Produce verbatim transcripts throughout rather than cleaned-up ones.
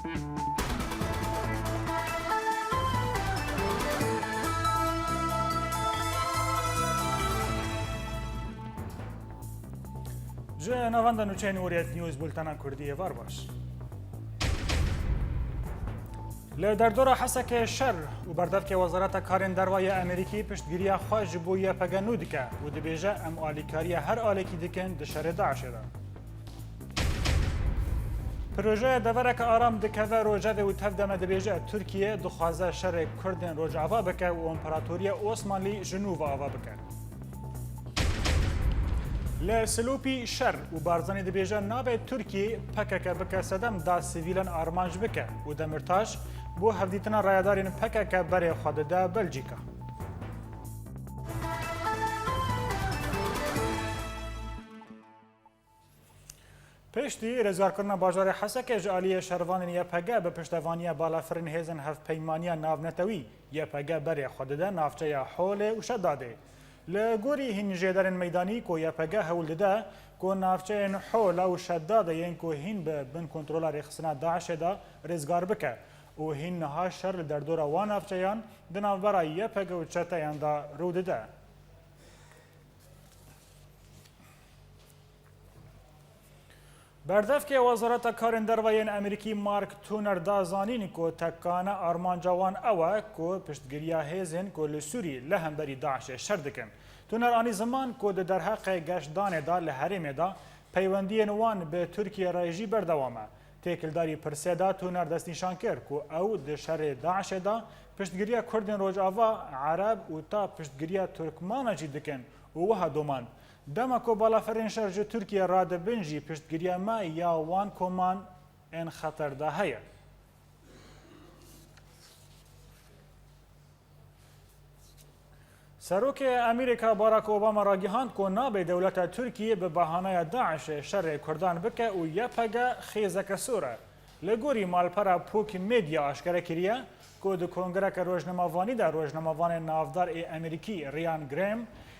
Ji navenda nûçeyên Orient News, bultena Kurdî, êvar baş. Li derdora Hesekê şer û berdevkê Wezareta Karên Derve ya Amerîkî piştgiriya xwe ji bo Y P G nû dike û dibêje, em alîkariya her alekî dikin di şerê DAIŞê de. Projeya Devereke Aram dikeve rojevê û tev de me dibêje, Tirkiye dixwaze şerê Kurdên Rojava bike û Împaratoriya Osmanlî ji nû ve ava bike. Li Silopî şer û Barzanî dibêje, nabe Tirkiyê P K K bike sedem da sivîlan armanc bike û Demirtaş bo hevdîtina rayedarên P K K berê xwe dide Belcîka. Piştî rêzgarkirina bajarê Hesekê ji aliyê şervanên Y P G bi piştevaniya balafirên hêzên Hevpeymaniya Navnetewî, Y P G berê xwe dide navçeya Holê û Şedadê. Li gorî hîn jêderên meydanî ku Y P G hewl dide ku navçeyên Hola û Şedadê yên ku hîn bi bin kontrola rêxistina DAIŞê de rêzgar bike û hîn niha şer li derdora wan navçeyan di navbera Y P G û çeteyan de rû dide. Berdevkê Wezareta Karên Derve yên Amerîkî Mark Toner da zanîn ku tekane armanca wan ew e ku piştgiriya hêzên ku li Sûrî li hemberî DAIŞê şer dikin. Toner anî ziman ku di derheqê geştdanê de li herêmê de peywendiyên wan bi Tirkiye re jî berdewam e. Têkildarî pirsê de Toner destnîşan kir ku ew di şerê DAIŞê de piştgiriya Kurdên Rojava, Ereb û ta piştgiriya Tirkmanan jî dikin û wiha domand, Dema ku balafirên şer ji Tirkiye radibin jî piştgiriya me ya wan koman ên xeter de heye. Serokê Amerîka Barack Obama ragihand ku nabe dewleta Tirkiyê bi bahanaya DAIŞê şerê Kurdan bike û Y P G xêzeke sor e. Li gorî malpera Pok Media aşkere kiriye ku di kongreke rojnamevanî de rojnamevanê navdar ê Amerîkî Ryan Graham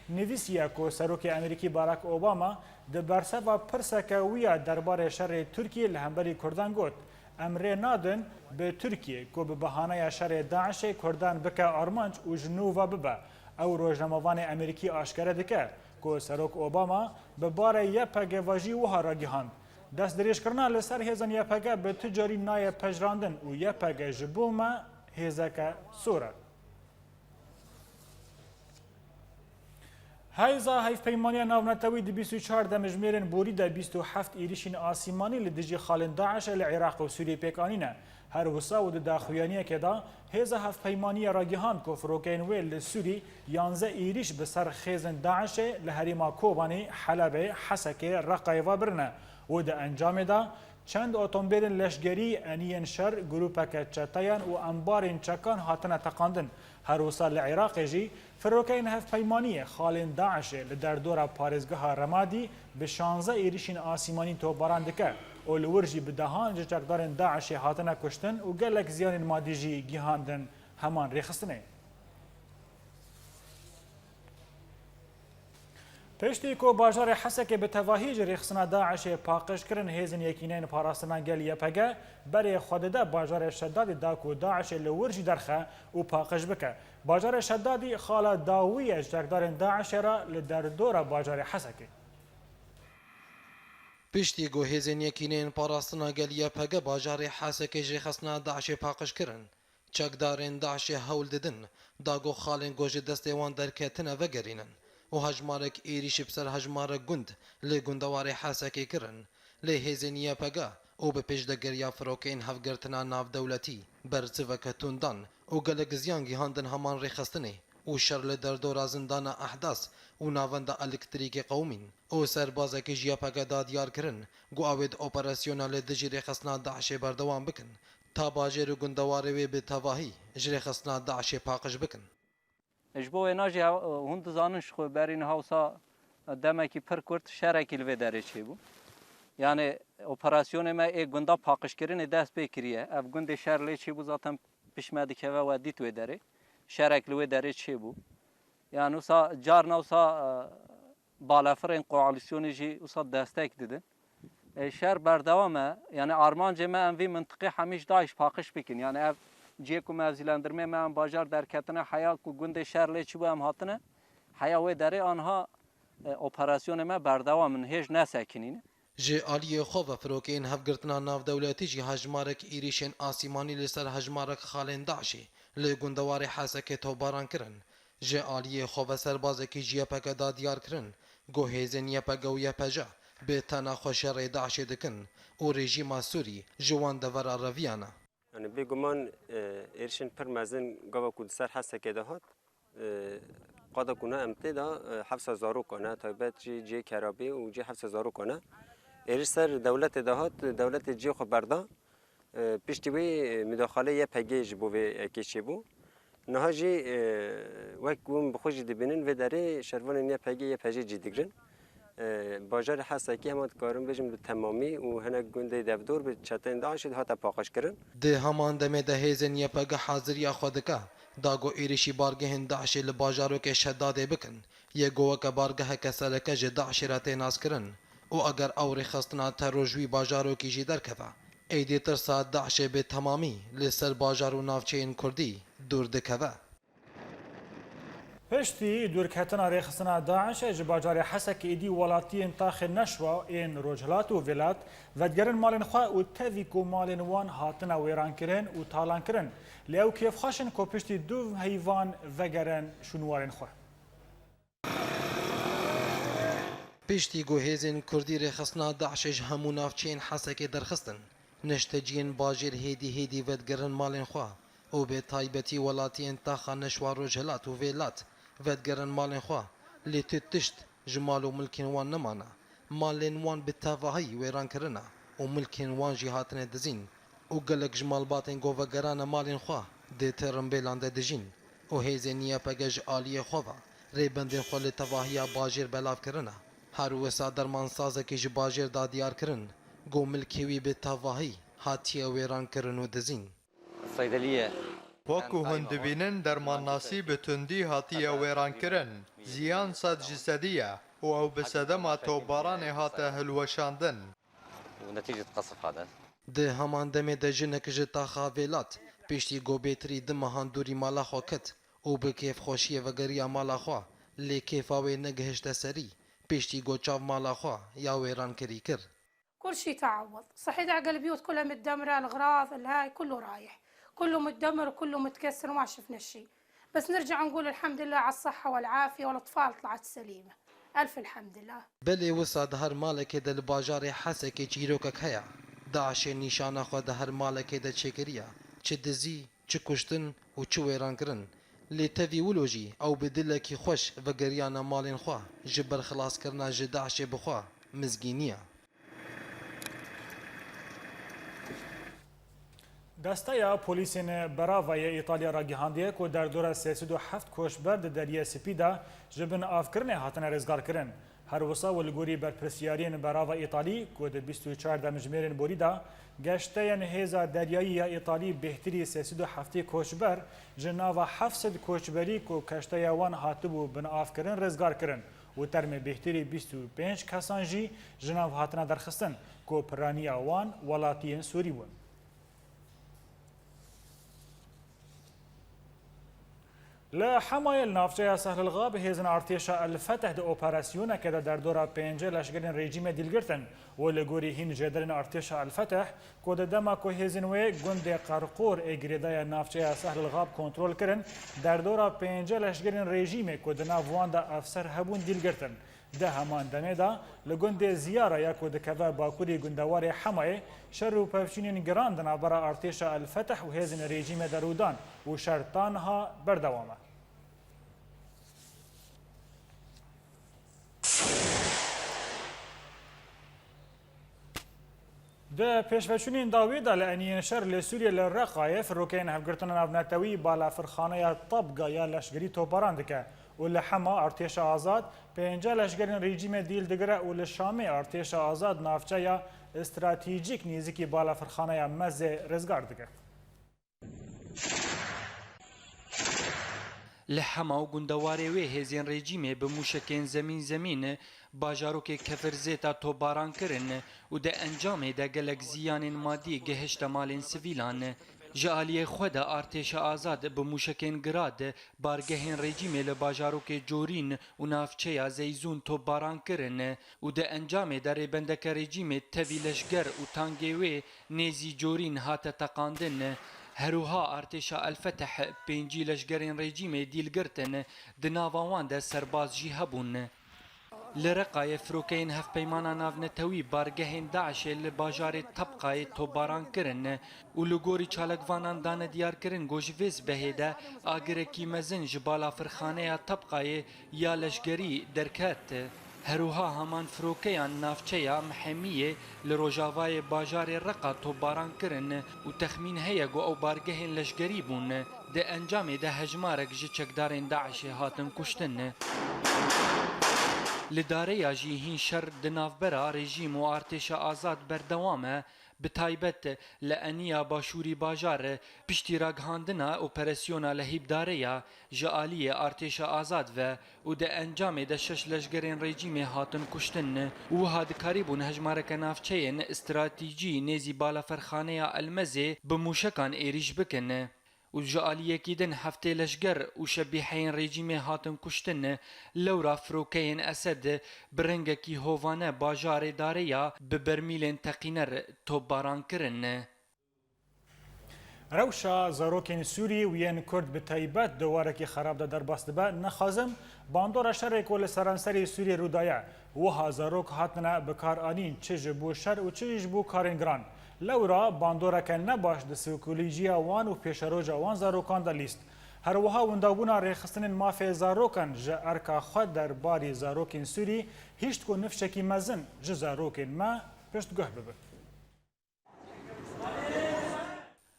nivîsiye ku Serokê Amerîkî Barack Obama di berseva pirseke wî ya derbarê şerê Tirkiyê li hemberî Kurdan got, Em rê nadin bi Tirkiyê ku bi bahaneya şerê DAIŞê Kurdan bike armanc û ji nû ve bibe. Ew rojnamevanê Amerîkî aşkere dike ku Serok Obama bi barê Y P G ve jî wiha ragihand, Destdirêjkirina li ser hêzên Y P G bi tu carî nayê pejirandin û Y P G ji bo me hêzeke sor e. Hêza Hevpeymaniya Navnetewî di bîst û çar demjimêrên borî de bîst û heft êrîşên asîmanî li dijî xalên DAIŞê li Iraq û Sûriyê pêk anîne. Her wisa û di daxuyaniyekê de Hêza Hevpeymaniye ragihand ku firokeyên wê li Sûrî yanzdeh êrîş bi ser xêzên DAIŞê li herêma Kobanê, Helebê, Hesekê, Reqayê ve birine û di encamê de çend otombêlên leşgerî, eniyên şer, grûpeke çeteyan û embarên çekan hatine teqandin. Her wisa li Iraqê jî firokeyên hevpeymaniyê xalên DAIŞê li derdora parêzgeha Remadî bi şanzdeh êrîşên asîmanî topbaran dike û li wir jî bi dehan ji çekdarên DAIŞê hatine kuştin û gelek ziyanên madî jî gihandin heman rêxistinê. Piştî ku bajarê Hesekê bi tevahî ji rêxistina DAIŞê paqij kirin, Hêzên Yekîneyên Parastina Gel, Y P G, berê xwe dide bajarê Şedadê da ku DAIŞê li wir jî derxe û paqij bike. Bajarê Şedadî xala dawî ye ji çekdarên DAIŞê re li derdora bajarê Hesekê. Piştî ku Hêzên Yekîneyên Parastina Gel, Y P G, bajarê Hesekê ji rêxistina DAIŞê paqij kirin, çekdarên DAIŞê hewl didin da ku xalên ku ji destê wan derketine vegerînin û hejmarek êrîşî bi ser hejmarek gund li gundewarê Hesekê kirin. Lê hêzên Y P G û bi pêşdegiriya firokeyên Hevgirtina Navdewletî bersiveke tund dan û gelek ziyan gihandin heman rêxistinê û şer li derdora zindana Ehdas û navenda elektrîkê qewimîn û serbazekî ji Y P G da diyar kirin ku ew ê di operasyona li dijî rêxistina DAIŞê berdewam bikin. Ta bajêr û gundewarê wê bi tevahî ji rêxistina DAIŞê paqij bikin. Ji bo wêna jî hev-, hûn dizanin ji xwe berî niha wisa demekî pir kurt şerekî li vê derê çêbû. Yanî operasyonê me ê gunda paqijkirinê dest pê kiriye. Ev gundê şer lê çêbû zaten pişt me dikeve we dît wê derê. Şerek li wê derê çêbû. Yanî wisa carna wisa, e, balafirên koalîsyonê jî wisa destek didin. E, şer berdewam e. Yani armancê me em vî mintiqê hemî ji DAIŞ paqij bikin. Yani ev cihê ku mevzîlendirmê me em bajar derketine heya ku gundê şer lê çibû em hatine. Heya wê derê anha, e, operasyonê me berdewam in, hêj nesekinîne. Ji aliyê xwe ve firokeyên hevgirtina navdewletî jî hejmarek êrîşên asîmanî li ser hejmarek xalên DAIŞê li gundewarê Hesekê topbaran kirin. Ji aliyê xwe ve serbazekî ji Y P G da diyar kirin ku hêzên Y P G û Y P J bi tena xwe şerê DAIŞê dikin û rejîma Sûrî ji wan devera reviyane. Yani bêguman, e, êrişên pir mezin gava ku di ser Hesekê de hat, e, qada ku ne em tê de, e, hefsa zarokan e, taybet jî cihê kerabê û cihê hefsa zarokan e. Êriş ser dewletê de hat, dewletê cihê xwe berda. E, piştî wê, e, mudaxalê Y P G ji bo vê yekê çêbû. Niha jî, e, wek hûn bi xwe jî dibînin, vê derê şervanên Y P G, Y P J cî digirin. E, bajarê Hesekê hema dikarim bêjim bi temamî û hinek gundê devdor bi çeteyên DAIŞê hate paqijkirin. Di heman demê de hêzên Y P G haziriya xwe dike, da ku êrişî bargehên DAIŞê li bajarokê Şedadê bikin, yê ku weke bargeheke sereke ji DAIŞê re tê naskirin û eger ew rêxistina teror ji wî bajarokî jî derkeve, êdî tirsa DAIŞê bi temamî li ser bajar û navçeyên Kurdî dûr dikeve. Piştî dûrketina rêxistina DAIŞ ji bajarê Hesekê êdî welatiyên taxê Neşwa ên Rojhilat û Vêlat vedigerin malên xwe û tevî ku malên wan hatine wêrankirin û talankirin, lê ew kêfxweş in ku piştî du heyvan vegerin şûnwarên xwe. Piştî ku hêzên Kurdî rêxistina DAIŞê ji hemû navçeyên Hesekê derxistin, nişteciyên bajêr hêdî hêdî vedigerin malên xwe û bi taybetî welatiyên taxa Neşwa, Rojhilat û Vêlat vedigerin malên xwe, lê tu tişt ji mal û milkên wan nemane. Malên wan bi tevahî wêran kirine û milkên wan jî hatine dizîn û gelek ji malbatên ku vegerane malên xwe di tirimbêlan de dijîn û hêzên Y P G ji aliyê xwe ve rêbendên xwe li tevahiya bajêr belav kirine. Her wisa dermansazekî ji bajêr da diyar kirin ku milkê wî bi tevahî hatiye wêran kirin û dizîn. Wek ku hûn dibînin, dermannasî bi tundî hatiye wêrankirin. Ziyan sed ji sedî ye û ew bi sedema topbaranê hate hilweşandin. Di heman demê de jinek ji taxa Vêlat piştî ku bêtirî du mehan dûrî mala xwe ket û bi kêfxweşiyê vegeriya mala xwe, lê kêfa wê negihişte serî, piştî ku çav mala xwe ya wêrankirî kir. كل شي تعوض. صحيت على البيوت كلها متدمرة، الأغراض، الهاي، كله رايح. كله متدمر وكله متكسر وما شفنا شي. بس نرجع نقول الحمد لله على الصحة والعافية والأطفال طلعت سليمة. ألف الحمد لله. Belê wisa di her malekê de li bajarê Hesekê çîrokek heye. DAIŞê nîşana xwe di her malekê de çêkiriye. Çi dizî, çi kuştin û çi wêrankirin. Lê tevî wilo jî ew bi dilekî xweş vegeriyane malên xwe ji ber xilaskirina ji DAIŞê bi xwe mizgîniye. Desteya polîsên Berava yê Îtalya ragihandiye ku derdora sê sed û heft koçber di Deriyê Spî de ji bin avkirinê hatine rêzgarkirin. Her wisa û li gorî berpirsiyariyên Berava Îtalî ku di bîst û çar demjimêrên borî de geşteyên hêza deryayî ya Îtalî bêhtirî sê sed û heftê koçber ji nava heft sed koçberî ku keşteya wan hatibû binavkirin rêzgar kirin û termê bêhtirî bîst û pênc kesan jî ji nav hatine derxistin ku piraniya wan welatiyên Sûrî bûn. Li Hemayê li navçeya Sehlil Xab hêzên artêşa El Feteh di operasyoneke de derdora pêncî leşgerên rejîmê dîl girtin û li gorî hîn jêderên artêşa El Feteh ku di dema ku hêzên wê gundê Qerqor ê girêdaya navçeya Sehlil Xab kontrol kirin, derdora pêncî leşgerên rejîmê ku di nav wan de efser hebûn dîl girtin. Di heman demê de li gundê Ziyara ya ku dikeve bakurî gundewarê Hemayê, şer û pevçûnên giran di navbera artêşa El Feteh û hêzên rejîmê de rû dan û şer ta niha berdewam e. Di pêşveçûnên dawî de li eniyên şer li Sûriyê li Reqayê firokeyên Hevgirtina Navnetewî balafirxaneya Tabga ya leşgerî topbaran dike û li Hema artêşa azad pênce leşgerên rejîmê dîl digire û li Şamê artêşa azad navçeya stratejîk nêzîkî balafirxaneya Mezê rizgar dike. Li hema û gundewarê wê hêzên rejîmê bi mûşekên zemîn zemîn bajarokê Kefirzêta topbaran kirin û di encamê de gelek ziyanên madî gihişte malên sivîlan. Ji aliyê xwe de artêşa azad bi mûşekên Grad bargehên rejîmê li bajarokê Corîn û navçeya Zeyzûn topbaran kirin û di encamê de rêbendeke rejîmê tevî leşger û tangê wê nêzî Corîn hate teqandin. Herwiha artêşa El-Feteh pêncî leşgerên rejîmê dîl girtin, di nava wan de serbaz jî hebûn. Li Reqayê firokeyên Hevpeymana Navnetewî bargehên DAIŞê li bajarê Tebqayê topbaran kirin û li gorî çalakvanan dane diyarkirin ku ji vê sibehê de agirekî mezin ji balafirxaneya Tebqayê ya leşgerî derket. Herwiha heman firokeyan navçeya Mihemiyê li rojavayê bajarê Reqa topbaran kirin û texmîn heye ku ew bargehên leşgerî bûn. Di encamê de hejmarek ji çekdarên DAIŞê hatin kuştin. Li Dareya jî hîn şer di navbera rejîm û artêşa azad berdewam e, bi taybet li eniya başûrî bajar, piştî ragihandina operasyona Lehîb Dareya ji aliyê artêşa azad ve û di encamê de şeş leşgerên rejîmê hatin kuştin û wiha dikarîbûn hejmareke navçeyên stratîcî nêzî balafirxaneya Elmezê bi mûşekan êrîş bikin. Û ji aliyekî din heftê leşger û şebîheyên rejîmê hatin kuştin. Lewra firokeyên Esed bi rengekî hovane bajarê Dareya bi bermîlên teqîner topbaran kirin. Rewşa zarokên Sûrî û yên Kurd bi taybet di warekî xerab de derbas dibe. Nexwazim bandora şerê ku li seranserê Sûriyê rû daye, wiha zarok hatine bikaranîn, çi ji bo şer û çi jî ji bo karên giran. Lewra bandoreke ne baş di sîkolîjiya wan û pêşeroja wan zarokan de lîst. Her wiha windabûna rêxistinên mafê zarokan ji erka xwe der barî zarokên Sûrî hişt ku nifşekî mezin ji zarokên me piştguh bibe.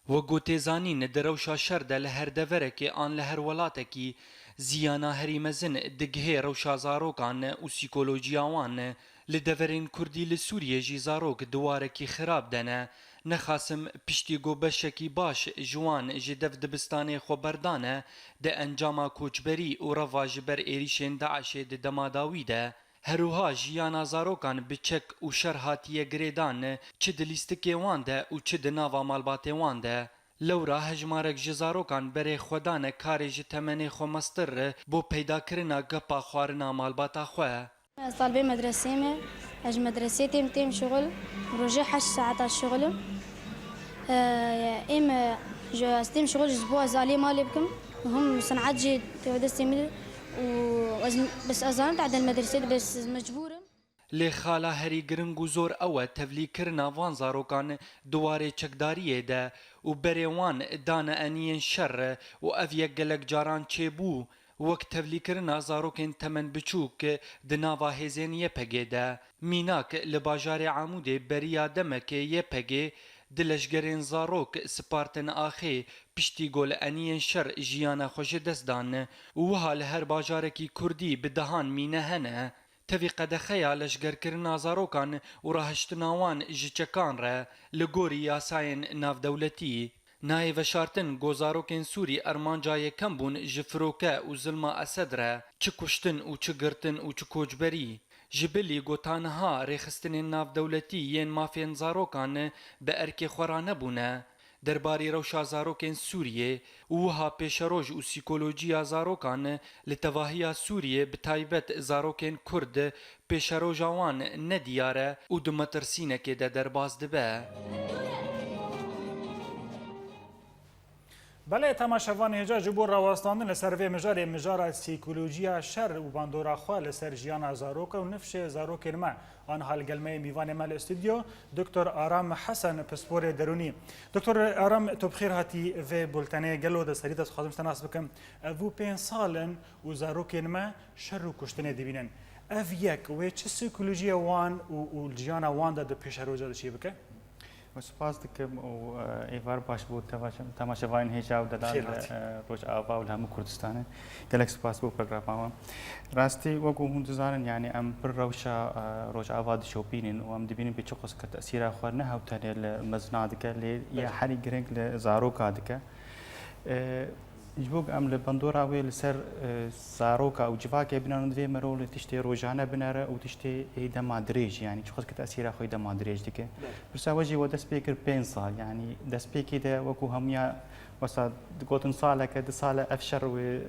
Wek ku tê zanîn, di rewşa şer de li her deverekê an li her welatekî ziyana herî mezin digihê rewşa zarokan û sîkolojiya wan. Li deverên Kurdî li Sûriyê jî zarok di warekî xirab de ne. Nexasim piştî ku beşekî baş ji wan ji dev dibistanê xwe berdane, di encama koçberî û reva ji ber êrîşên DAIŞê di dema dawî de. Herwiha jiyana zarokan bi çek û şer hatiye girêdan, çi di lîstikê wan de û çi di nava malbatê wan de. Lewra hejmarek ji zarokan berê xwe dane karê ji temenê xwe mestir bo peydakirina gepa xwarina malbata xwe. Ez talibê medresê me. Ez ji medresê têm, têm şixul. Rojê heşt saeta şixulim. Ee, êm, e, ji, ez têm şixul ji bo ez aliyê malê bikim. Hûn senat jî tê destê min û ez, bes ez zanim te del medresê de, bes ez mecbûr im. Lê xala herî giring û zor ew e tevlîkirina van zarokan di warê çekdariyê de û berê wan dane eniyên şer û ev yek gelek caran çêbû, wek tevlîkirina zarokên temen biçûk di nava hêzên Y P G de. Mînak, li bajarê Amûdê beriya demekê Y P G di leşgerên zarok spartin axê, piştî ku li eniyên şer jiyana xwe ji dest dan û wiha li her bajarekî kurdî bi dehan mîne hene. Tevî qedexeya leşgerkirina zarokan û rahiştina wan ji çekan re li gorî yasayên navdewletî. Nayê veşartin ku zarokên Sûrî armanca yekem bûn ji firoke û zilma Esed re, çi kuştin û çi girtin û çi koçberî. Ji bilî ku ta niha rêxistinên navdewletî yên mafên zarokan bi erkê xwe ranebûne. Derbarî rewşa zarokên Sûriyê û wiha pêşeroj û sîkolojiya zarokan li tevahiya Sûriyê, bi taybet zarokên Kurd, pêşeroja wan ne diyar e û di metirsînekê de derbas dibe. Belê, temaşevanê hêja, ji bo rawestandin li ser vê mijarê, mijara sîkolojiya şer û bandora xwe li ser jiyana zarokan û nifşê zarokên me, aniha li gel me yê mîvanê me li stûdyo, Doktor Aram Hesen, pisporê derûnî. Doktor Aram, tu bi xêr hatî vê bultenê. Gelo di serî de dixwazim ji te nas bikim. Ev bû pênc sal in û zarokên me şer û kuştinê dibînin. Ev yek wê çi sîkolojiyê wan û, û jiyana wan de di pêşeroja de çê bike? Spas dikim û, e, êvar baş bo temaşe-, temaşevanên hêja û dedan, Xêr hatî. E, Rojava û li hemû Kurdistanê. Gelek spas bo programa wan. Rastî, wekû hûn dizanin, yanî em pir rewşa, e, Rojava dişopînin û em dibînin pê çiqas ke tesîra xwe ne hew tenê li mezina dike, lê ya herî girîng li zaroka dike. E, Ji bo ku em li bandora wê li ser, e, zaroka û civakê binêrin, divê mero li tiştê rojane binere û tiştê ê dema dirêj, yanî çiqas ki tesîra xwe dema dirêj dike. Belê. Pirsa we jî we dest pê kir pênc sal, yanî destpêkê de wekû hemûya wesa digotin saleke, du sale ev şer wê,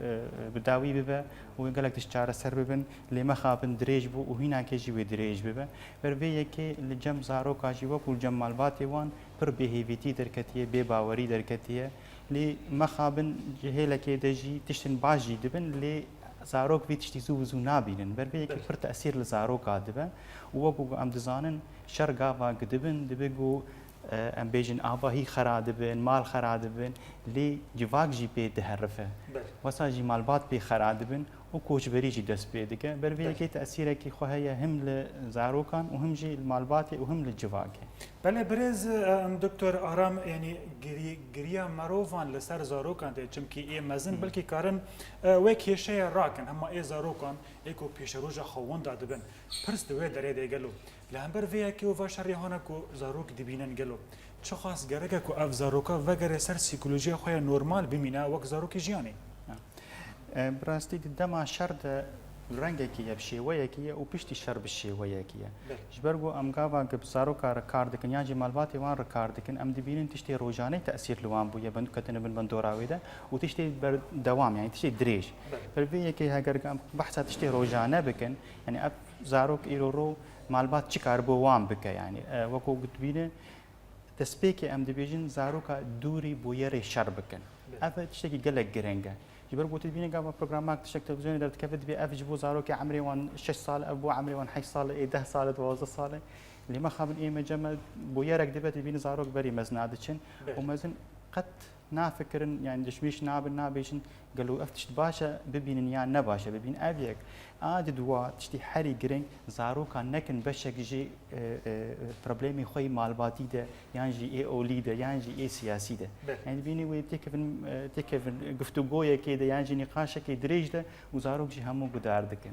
e, bi dawî bibe û gelek tişt çareser bibin, lê mexabin dirêj bû û hînakê jî wê dirêj bibe. Ber vê yekê li cem zaroka jî wekû li cem malbatê wan pir bêhêvîtî derketiye, bêbawerî derketiye. Lê mexabin ji hêlekê de jî tiştin baş jî dibin, lê zarok vî tiştî zû bi zû nabînin. Ber vê yekê Belê. pir tesîr li zaroka dibe û wekû ku em dizanin şer gava ku dibin, dibe ku, e, em bêjin avahî xera dibin, mal xera dibin, lê civak jî pê diherife. Belê. Wesa jî malbat pê xera dibin û koçberî jî dest pê dike. Ber vê Belê. yekê tesîrekî xwe heye him li zarokan û him jî li malbatê û him li civakê. Belê birêz, em, Doktor Aram, yanî girî-, giriya merovan li ser zarokan tê, çimkî ê mezin Hmm. belkî karin, e, wê kêşeya rakin, hema ê zarokan ê ku pêşeroja xwe winda dibin. Pirs di wê derê de gelo. Li hember vê yekê û va şerê hane ku zarok dibînin gelo. Çiqas gerek e ku ev zaroka vegere ser psîkolojiya xwe ya normal bimîne wek zarokê jiyanê? E, bi rastî di dema şer de rengekî ye, bi şêweyekî ye û piştî şer bi şêweyekî ye. Belê. Ji ber ku em gava ku bi zaroka re kar dikin yan jî malbatê wan re kar dikin, em dibînin tiştê rojanê tesîr li wan bûye, bin ketine bin bandora wê de û tiştê berdewam, yanî tiştê dirêj. Belê. Ber vê yekê heger em behsa tiştê rojane bikin, yanî ev zarok îro ro malbat çi kar bo wan bike, yanî, e, wekû ku dibîne, destpêkê em dibêjin zaroka dûrî bûyerê şer bikin. Belê. Ev tiştekî gelek giring e. Ji ber ku tu dibînî gava programak tiştek televîzyonê derdikeve, dibê ev ji bo zarokê emrê wan şeş sal, ev bo emrê wan heşt sal, ê deh sal, duwazdeh sal. Lê mexabin ê me cem e bûyerek dibe, dibînî zarok berî mezina diçin. Belê. Û mezin qet nafikirin, yanî tişmîş nabin, nabêjin gelo ev tişt baş e bibînin yan ne baş e bibînin. Ev yek. A di dua tiştî herî giring, zarokan nekin beşek ji, e, e, problemê xwe yê malbatî de, yan jî ê olî de, yan jî ê siyasî de. Belê. Yanî dibînî wê têkevin, e, têkevin guftûgoyekê de, yan jî nîqaşekê dirêj de û zarok jî hemû gudar dikin.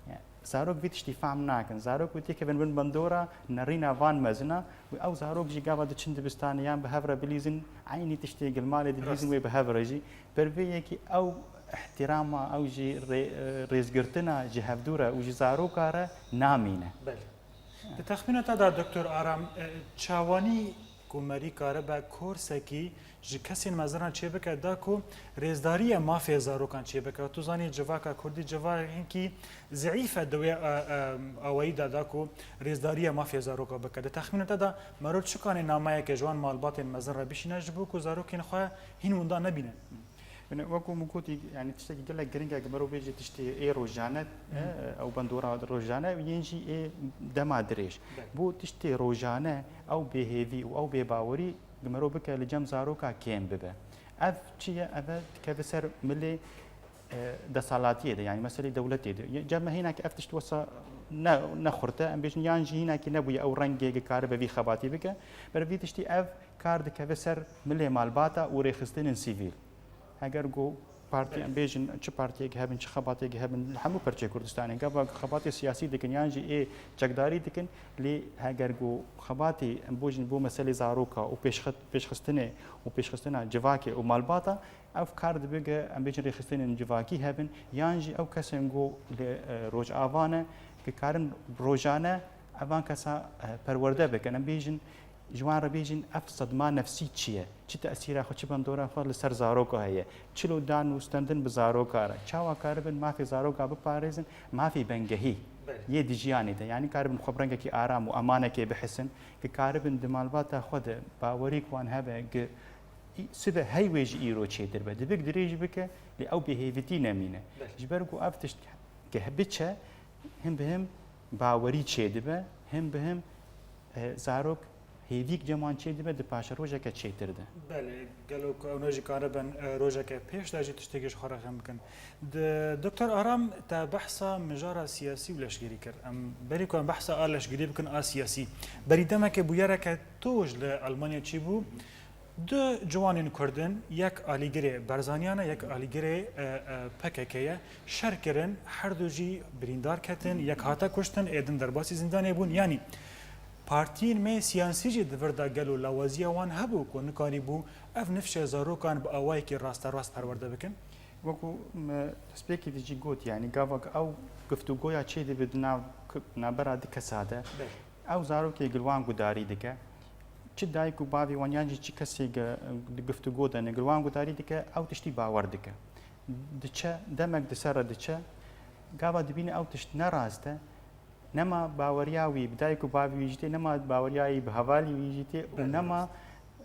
Yanî zarok vî tiştî fehm nakin. Zarok wê têkevin bin bandora nerîna van mezina û ew zarok jî gava diçin dibistanê yan bi hev re bilîzin, eynî tiştê gilmalê dilîzin Rast. wê bi hev re jî. Ber vê yekî ew îhtîrama, ew jî rê-, rêzgirtina ji hevdû re û ji zaroka re namîne. Belê. Di texmîna te de, Doktor Aram, e, çawanî ku merî karibe korsekî ji kesên mezin re çêbike, da ku rêzdariya mafê zarokan çêbike? Tu zanî civaka kurdî civakekî zeîf e di wê, e, e, awayî de, da ku rêzdariya mafê zaroka bike. Di texmîna te de mero çi kanê nameyeke ji wan malbatên mezin re bişîne ji bo ku zarokên xwe hîn winda nebînin? Binê, wekû min gotî, yanî tiştekî gelek giring e, ku mero bêje tiştê ê rojane, Hı. e, ew bandora rojane, yên jî ê dema dirêj. Belê. Bo tiştê rojane, ew bêhêvî û ew bêbawerî, ku mero bike li cem zaroka kêm bibe. Ev çi ye? Ev e dikeve ser milê, e, desalatiyê de, yanî meselê dewletê de. Ye-, cem me hînakî ev tişt wesa ne, ne xurt e, em bêjin, yan jî hînakî nebûye ew rengê ku karibe vî xebatî bike. Ber vî tiştî ev kar dikeve ser milê malbata û rêxistinên sivîl. Heger ku partî, Belê. em bêjin, çi partiyek hebin, çi xebatiyek hebin, li hemû perçê Kurdistanê, gava xebatê siyasî dikin yan jî ê çekdarî dikin, lê heger ku xebatê, em bêjin, bo meselê zaroka û pêşxit-, pêşxistinê û pêşxistina civakê û malbata, ev kar dibe ge, em bêjin, rêxistinên civakî hebin, yan jî ew kesên ku li, e, Rojava ne, ki karin rojane evan kesa, e, perwerde bikin. Em bêjin, ji wan re bêjin, ev sedma nefsî çi ye? Çi tesîra xwe, çi bandora xwe li ser zaroka heye? Çilo dan û stendin bi zaroka re? Çawa karibin mafê zaroka biparêzin? Mafê bengehî Belê. yê di jiyanê de. Yanî karibin xwe bi rengekî aram û emanekê bihisin, ki karibin di malbata xwe de bawerî ku wan hebe, ki î-, sibe hey wê ji îro çêtir be. Dibik dirêj bike, lê ew bêhêvitî nemîne. Belê. Ji ber ku ev tişt geh biçe, him bi him bawerî çêdibe, him bi him, e, zarok hêvîk cem wan çêdibe, di paşerojeke çêtir de. Belê, gelo ku ew ne jî karibin, e, rojeke pêş de jî tiştekî ji xwe re xem bikin. Di, Doktor Aram, te behsa mijara siyasî û leşgerî kir. Em berî ku em behsa a leşgerî bikin, a siyasî. Berî demeke bûyereke toj li Elmanya çêbû. Du ciwanên Kurd in, yek alîgirê Barzaniyan e, yek alîgirê, e, e, P K K ye. Şer kirin, her du jî birîndar ketin, yek hate kuştin, ê din derbasî zîndanê bûn. Yanî, Partiyên me siyasî jî di vir de gelo lawaziya wan hebû ku nikarîbû ev nifşe zarokan bi awayekî rasterast perwerde bikin? Wekû me destpêkê de jî got, yanî gava ku ew guftûgoya çêdibe di nav, navbera du kesa de, Belê. ew zarokê gi li wan gudarî dike. Çi dayik û bavê wan yan jî çi kesê gi, di guftûgo de ne, gi li wan gudarî dike, ew tiştî bawer dike. Diçe, demek di ser re diçe, gava dibîne ew tişt ne rast e, nema baweriya wî bi dayik û bavê wî jî tê, nema baweriya wî bi hevalî wî jî tê û Belê, nema, rast.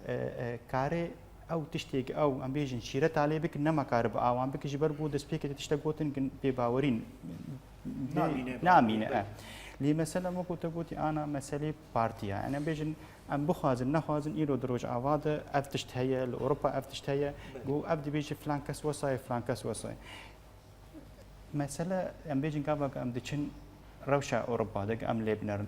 e, e, karê ew tiştê ku ew, em bêjin, şîreta lê bikin, nema kare bi awan bikin, ji ber ku destpêkê de tiştek gotin, gin bêbawerîn Namîne namîne, baweriya. e. Lê mesela wekû te gotî, ana meselê partiya. Yani em bêjin, em bixwazin, nexwazin, îro di Rojava de ev tişt heye, li Ewropa ev tişt heye, Belê. ku ev dibêje filan kes wesayê, filan kes wesayê. Mesele, em bêjin gava ku em diçin rewşa Ewropa de, ku em lê binerin.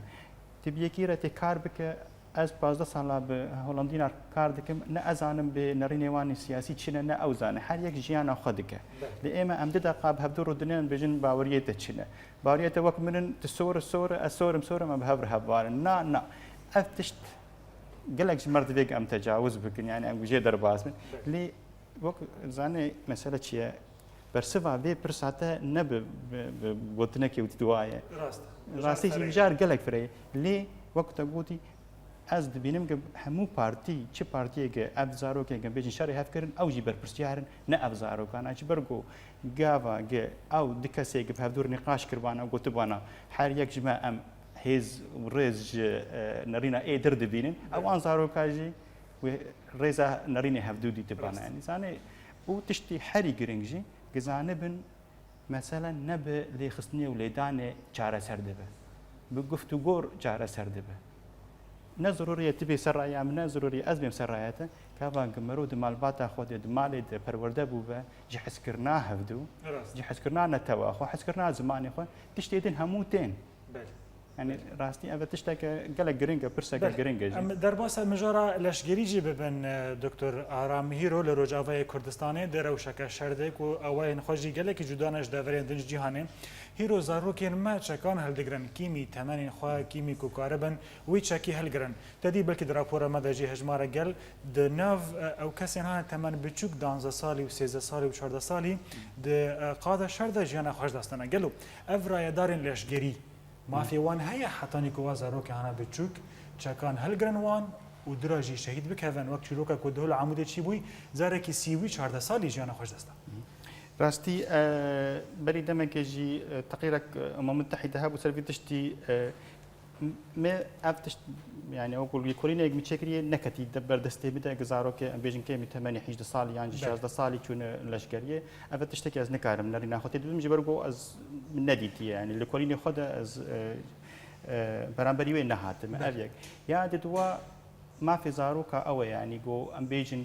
Tu bi yekî re tê kar bike, ez pazdeh sala bi Holandîna kar dikim, ne ez zanim bi nerînê wan siyasî çi ne, ne ew zane. Her yek jiyana xwe dike. Belê. Lê ême em du deqa bi hevdû rûdinin, bêjin baweriyê te çi ne. Baweriyê te wek min in, tu sor, sor, ez sorim, sorim, em bi hev re hev barin. Na, na. Ev tişt gelek ji mer divê ku em tecawuz bikin, yani em jê derbas bin. Belê. Lê wek zanê mesele çi ye? Bersiva vê pirsa te ne bi, bi, bi gotinekê wî dua ye. Rast e. Rastî jî mijar gelek firê ye. Lê wek te gotî, ez dibînim ku hemû partî, çi partiyeke ev zarokê ku bêjin şerê hev kirin, ew jî berpirsiyar in, ne ev zarokan. Ji ber ku gava ku ew du kesê ku bi hevdû re nîqaş kiribana û gotibana, her yek ji me em hêz û rêz ji, e, nerîna êdir dibînin, ew an zaroka jî wê rêza nerînê hevdû dîtibana. Rast. Yani zanê, û tiştî herî giring jî, ku zanibin, mesele ne bi lêxistinê û lêdanê çareser dibe. Bi guftûgor çareser dibe. Ne zerûrî ye tu bê ser raya min, ne zerûrî ye ez bêm ser raya te. Gava ku mero di malbata xwe de, di malê de perwerde bûbe, ji hezkirina hevdû, Rast. ji hezkirina netewa xwe, hezkirina zimanê xwe, tiştê din hemû tên. Belê. Yani Belê. rastî ev tişteke gelek giring e, pirseke Belê. giring e jî. Em derbasa mijara leşgerî jî bibin, e, Doktor Aram. Hîro li Rojavayê Kurdistanê di rewşeke şer de ku awayên xwe jî gelekî cuda ne ji deverên din ji cîhanê. Hîro zarokên me çekan hildigirin, kîmî temenên xwe, kîmî ku karibin wî çekî hilgirin. Te dî belkî di rapora me de jî hejmarek gel di nav, e, ew kesên hane temen biçûk, danzdeh salî û sêzdeh salî û çardeh salî di, e, qada şer de jiyana xwe ji dest dane. Gelo ev rayedarên leşgerî, mafê wan heye hetanî ku wa zarokê hane biçûk çekan hilgirin wan û dira jî şehîd bikevin, wek çîroka ku di Hol Amûdê çî bûy, carekî sî wî çardeh salî jiyana xwe ji dest da. Rastî, e, berî demekê jî, e, teqîrek, e, Umem Mutehîde hebû ser vî tiştî, e, me ev tişt, yani wekû lêkolîneyek min çêkiriye, neketî de ber destê min de, zarokê, em bêjin kêmî temenê hejdeh salî yan jî Belê. şazdeh salî çûne leşkeriyê. Ev tiştekî ez nikarim nerîna xwe tê dibim, ji ber ku ez nedîtiye, yani lêkolînê xwe de ez, e, e, beramberî wê nehatim. Belê. Ev yek. Ya di dua mafê zaroka ew e, yani ku em bêjin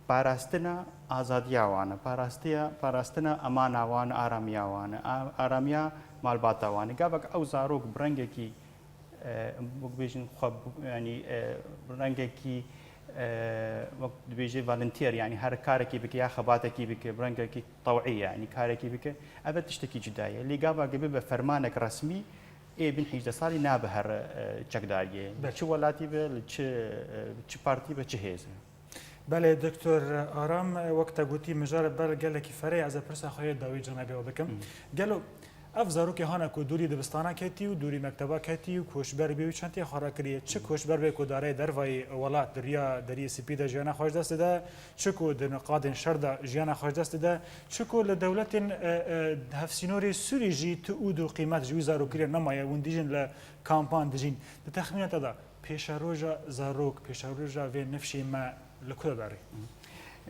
parastina azadiya wan e, parastiya, parastina emana wan e, aramiya wan e, a-, aramiya malbata wan e. Gavek ew zarok bi rengekî, e, wek bêjin xwe, yani, e, rengekî, e, wek dibêje volunteer, yani her karekî bike ya xebatekî bike, bi rengekî tewî, yani karekî bike, ev tiştekî cuda ye. Lê gava ku bibe fermanek resmî, ê bin hejdeh salî nabe here, e, çekdariyê. Li Belê. çi welatî be, li çi, e, çi partî be, çi hêz e. Belê, Doktor Aram, wek te gotî, mijar ber gelekî ferê ye, ez ê pirsa xwe yê dawî cenabê we bikim. Hmm. Gelo ev zarokê hane ku dûrî dibistana ketî û dûrî mekteba ketî û koçber bî û çentiyê xwe rakiriye, çi koçber bê ku darê dervayî welat di riya Deriyê Spî de jiyana xwe ji dest dide, çi ku di niqadên şer de jiyana xwe ji dest dide, çi ku li dewletên, e, e, hevsînorê Sûrî jî tu ûd û qîmet ji wî zarokî re nemaye, hûn dijîn li kampan dijîn. Di texmîna te de, pêşeroja zarok, pêşeroja vê nifşê me li ku de derê?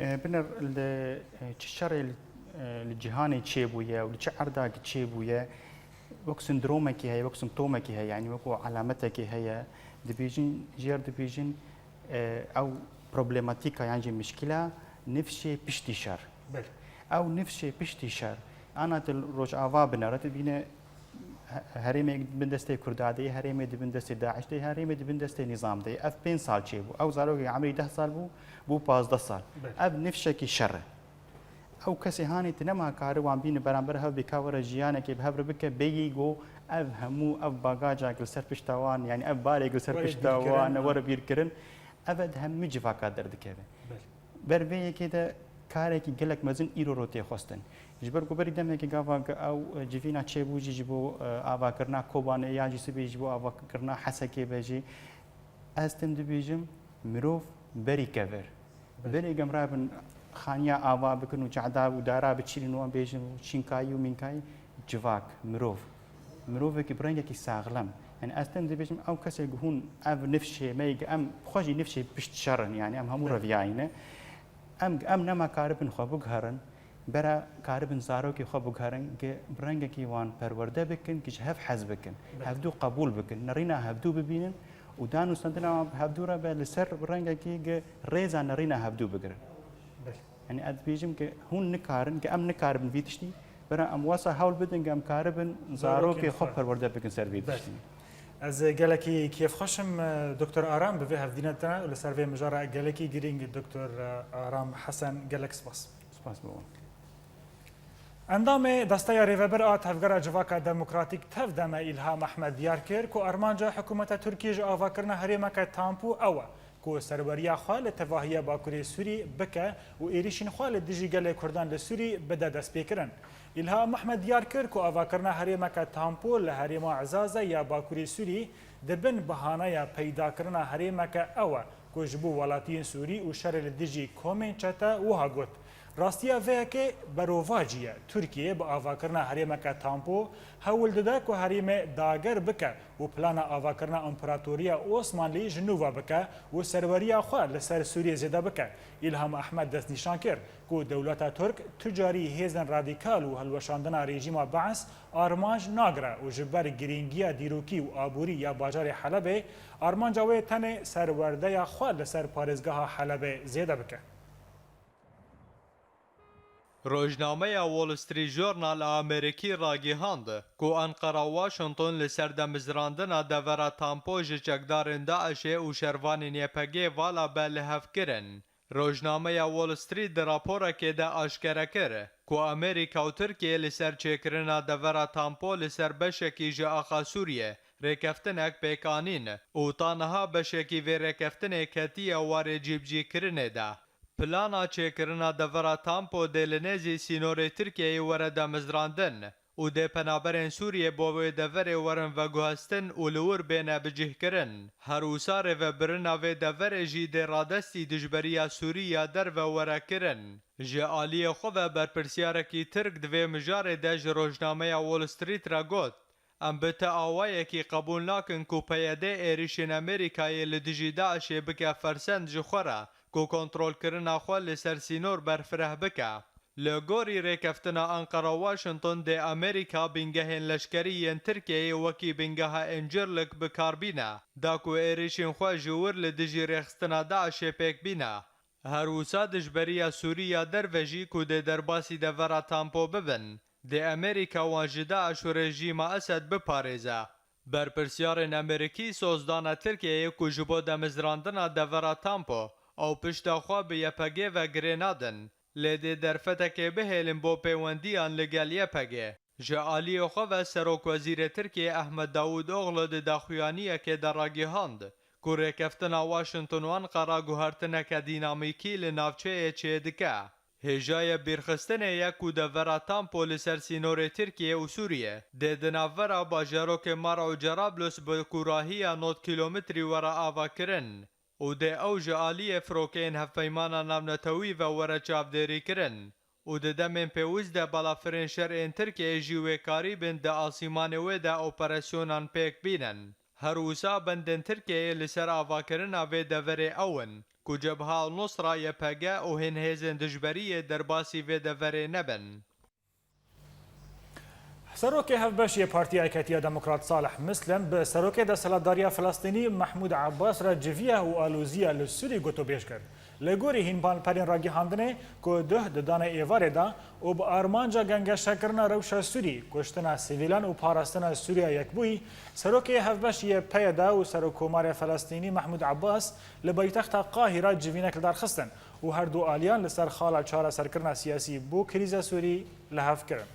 E, biner li, e, çi şerê li, e, li cîhanê çêbûye û li çi erdakî çêbûye, wek sindromekî heye, wek simptomekî heye, yanî wekû alametekê heye. Dibêjin, jêr dibêjin, e, ew problematîka yan jî mişkila nifşê piştî şer. Belê. Ew nifşê piştî şer. Ana tu Rojava binere, tu bîne he-, herêmê di bin destê Kurda de ye, herêmê di bin destê DAIŞ de ye, herêmê di bin destê nîzam de ye. Ev pênc sal çêbû. Ew zarokê emrî deh sal bû, bû pazdeh sal. Belê. Ev nifşekî şer e. Ew kesê hanê tu nema kari wan bîne beramber hev bê ka were jiyanekê bi hev re bike, bêyî go Ev hemû ev bagajek li ser pişta wan, yanî ev barek li ser Were pişta bîrkirin, wan ha. were bîrkirin, ev di hemî civaka derdikeve. Belê. Ber vê yekê de karekî gelek mezin îro ro tê xwestin. Ji ber ku berî demekê gava ew civîna çêbû jî ji bo, e, avakirina Kobanê yan jî sibê ji bo avakirina Hesekê be jî, ez tim dibêjim, mirov berî kevir. Belê. Berê gem rabin xaniya ava bikin û cehda û dara biçînin û em bêjin û çînkayî û mînkayî, civak, mirov. Mirovekî bi rengekî saxlem. Yani ez tim dibêjim ew kesê ku hûn ev nifşê me yê, em xwe jî nifşê pişt şer in, yani em hemû Belê. reviyayî ne. Em, em nema karibin xwe biguherin, bera karibin zarokê xwe biguherin, ki bi rengekî wan perwerde bikin, ki ji hev hez bikin, Belê. hevdû qebûl bikin, nerîna hevdû bibînin û danûstandina wan bi hevdû re be li ser rengekî ki rêza nerîna hevdû bigirin. Belê. Yani ez dibêjim ki hûn nikarin, ki em nikaribin vî tiştî, bera em wesa hewl bidin ki em karibin Zarokên zarokê xwe xwe. perwerde bikin ser vî Belê. tiştî. Ez gelekî kêfxweş im, Doktor Aram, bi vê hevdîna te û li ser vê mijara gelekî girîng, Doktor Aram Hesen, gelek spas. Spas bo wan. Endamê Desteya Rêvebir a Tevgera Civaka Demokratîk, TEV-DEM'e, Îlham Ehmed diyar kir ku armanca hikûmeta Tirkiyê ji avakirina herêmeke tampû ew e ku serweriya xwe li tevahiya Bakurê Sûrî bike û êrîşên xwe li dijî gelê Kurdan li Sûrî bide destpêkirin. Îlham Ehmed diyar kir ku avakirina herêmeke tampû li herêma Ezazê ya Bakurê Sûrî di bin bahaneya peydakirina herêmeke ew e ku ji bo welatiyên Sûrî û şerê li dijî komên çete. Wiha got, Rastiya vê yekê berovajî ye. Tirkiye bi avakirina herêmeke tampû hewl dide ku herêmê dager bike û plana avakirina Împaratoriya Osmanlî ji nû ve bike û serweriya xwe li ser Sûriyê zêde bike. Îlham Ehmed destnîşan kir ku dewleta Tirk tu carî hêzên radîkal û hilweşandina rejîma Beis armanc nagire û ji ber girîngiya dîrokî û aborî ya bajarê Helebê armanca wê tenê serwerdeya xwe li ser parêzgeha Helebê zêde bike. Rojnameya Wall Street Journal a Amerîkî ragihand ku Enqera û Washington li ser demizrandina devera Tampo ji çekdarên DAIŞê û şervanên YPG'ê vala be li hev kirin. Rojnameya Wall Street di raporekê de aşkere kir ku Amerîka û Tirkiye li ser çêkirina devera Tampo li ser beşekî ji axa Sûriyê rêkeftinek pêk anîn û ta niha beşekî vê rêkeftinê ketiye warê cîbicîkirinê de. Plana çêkirina devera Tampo dê li nêzî sînorê Tirkiyeyê were demizrandin û dê penaberên Sûriyê bo wê deverê werin veguhestin û li wir bêne bicihkirin. Her wisa rêvebirina vê deverê jî dê radestî dijberiya Sûrî ya derve were kirin. Ji aliyê xwe ve berpirsiyarekî Tirk di vê mijarê de ji rojnameya Wall Street re got, Em bi ti awayekî qebûl nakin ku PYD êrîşên Amerîkayê li dijî DAIŞê bike fersend ji xwe re ku kontrolkirina xwe li ser sînor berfireh bike. Li gorî rêkeftina Enqera-Washington dê Amerîka bingehên leşkerî yên Tirkiyeyê wekî bingeha Incirlik bi kar bîne, da ku êrîşên xwe ji wir li dijî rêxistina DAIŞê pêk bîne. Her wisa dijberiya Sûrî ya derve jî ku dê derbasî devera Tampo bibin, dê Amerîka wan ji DAIŞ û rejîma Esed biparêze. Berpirsyarên Amerîkî soz dane Tirkiyeyê ku ji bo demizrandina devera Tampo ew pişta xwe bi YPG ve girê nadin, lê dê derfetekê bihêlin bo pêwendiyan li gel YPG. Ji aliyê xwe ve Serokwezîrê Tirkiyê Ehmed Davûtoglu di daxuyaniyekê de ragihand ku rêkeftina Washington û Enqera guhertineke dînamîkî li navçeyê çêdike. Hêjayê bîrxistinê ye ku devera Tampo li ser sînorê Tirkiye û Sûriye dê di navbera bajarokê Mara û Cerablus bi kûrahiya nod kîlometrî were avakirin û dê ew ji aliyê firokeyên hevpeymana navnetewî ve were çavdêrîkirin û di demên pêwîst de balafirên şer ên Tirkiyeyê jî wê karîbin di asîmanê wê de operasyonan pêk bînin. Her wisa bendên Tirkiyeyê li ser avakirina vê deverê ew in ku Cebha El-Nusra, YPG û hên hêzên dijberiyê derbasî vê deverê nebin. Serokê Hevbeş yê Partiya Yeketiya Demokrat Salih Mislim bi serokê desthilatdariya Filistînî Mehmûd Abbas re civiya û aloziya li Sûrî gotûbêj kir. Li gorî hînbalperên ragihandinê ku duh di danê êvarê de û bi armanca gengeşekirina rewşa Sûrî, kuştina sivîlan û parastina Sûriya Yekbûyî, serokê Hevbeş yê PYD û Serokkomarê Felestînî Mehmûd Abbas li paytexta Qahîra civînek li dar xistin û her du aliyan li ser xala çareserkirina siyasî bo krîza Sûrî li hev kirin.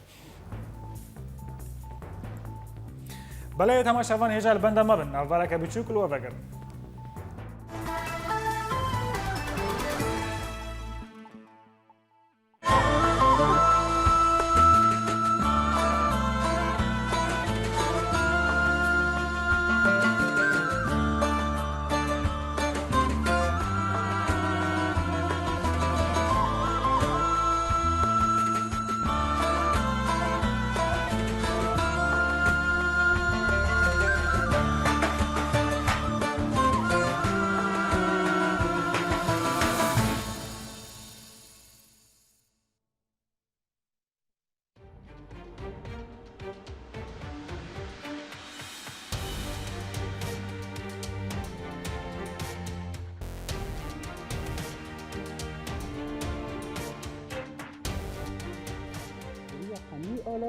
Belê temaşevan, hêja li benda me bin, navbareke biçûk li we vegerin.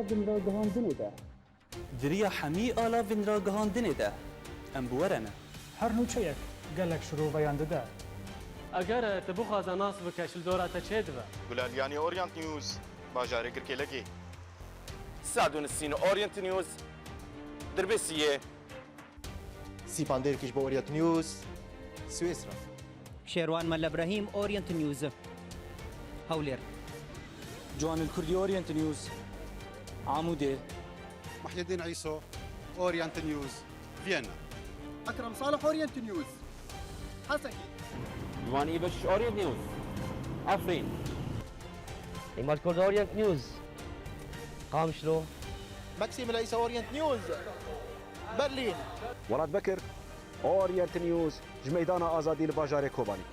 Di riya hemî ala vinragihandinê de. Di riya hemî ala vinragihandinê de. Em bi we re ne. Her nûçeyek gelek şiroveyan dide. Eger tu bixwaze nas bike, ji li dora te çê dibe. Gulaliyanî Orient News, bajarê Girkêlekê. Sadûnisîn Orient News, Dirbêsiyê. Sîpan Dêrkiş bo Orient News, Swêsra. Şêrwan Melle Brehîm, Orient News, Hewlêr. Ciwanil Kurdî, Orient News, Amûdê. Muhyiddin Îso, Orient News, Viyana. Ekrem Salih, Orient News, Hesekê. Ciwanî Beşiş, Orient News, Efrîn. Îmal Kurd, Orient News, Qamişlo. Meksîm Leysa, Orient News, Berlîn. Welat Bekir, Orient News, ji Meydana Azadî li bajarê Kobanî.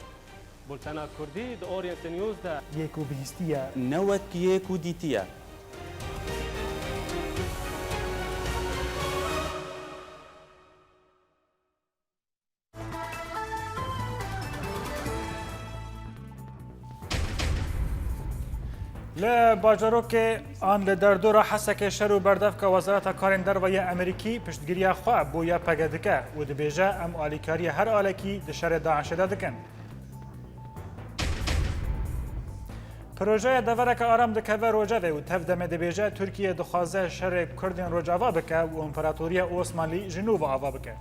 Bultena Kurdî di Orient News de. Yê ku bihîstiye. Ne wek yê ku dîtiye. Li bajarokê an li derdora Hesekê şer û berdevka Wezareta Karên Derve yê Amerîkî piştgiriya xwe bo Y P G dike û dibêje, em alîkariya her alekî di şerê DAIŞê de dikin. Projeya devereke aram dikeve Rojevê û tev demê dibêje, Tirkiye dixwaze şerê Kurdên Rojava bike û Împaratoriya Osmanlî ji nû ve ava bike.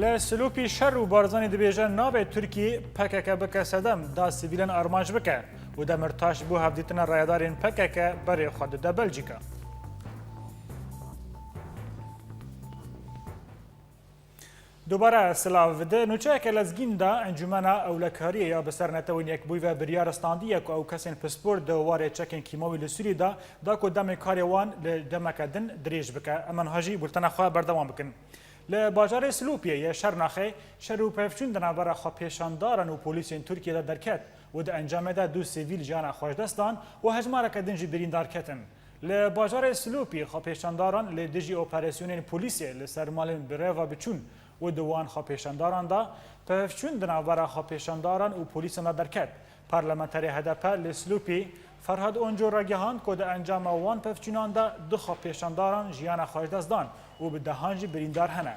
Li Silopî şer û Barzanî dibêje, nabe Tirkî P K K bike sedem da sivîlan armanc bike û Demirtaş bo hevdîtina rayedarên P K K berê xwe dide Belcîka. Dubare silav. Di nûçeyeke lezgîn de Encûmena Ewlekariyê ya bi ser Netewên Yekbûyî ve biryar standiye ku ew kesên pispor di warê çekên kîmawî li Sûrî de da ku demê karê wan li demeke din dirêj bike. Em niha jî bultena xwe berdewam bikin. Li bajarê Silopiyê yê Şernaxê şer û pevçûn di navbera xwepêşandaran û polîsên Tirkiyê de derket û di encamê de du sivîl jiyana xwe ji dest dan û hejmareke din jî birîndar ketin. Li bajarê Silopî xwepêşandaran li dijî operasyonên polîsê li ser malên birêva biçûn û di wan xwepêşandaran de pevçûn di navbera xwepêşandaran û polîsan de derket. Parlamenterê H D P li Silopî Ferhad Onco ragihand ku di encama wan pevçûnan de du xwepêşandaran jiyana xwe ji dest dan û bi dehan jî birîndar hene.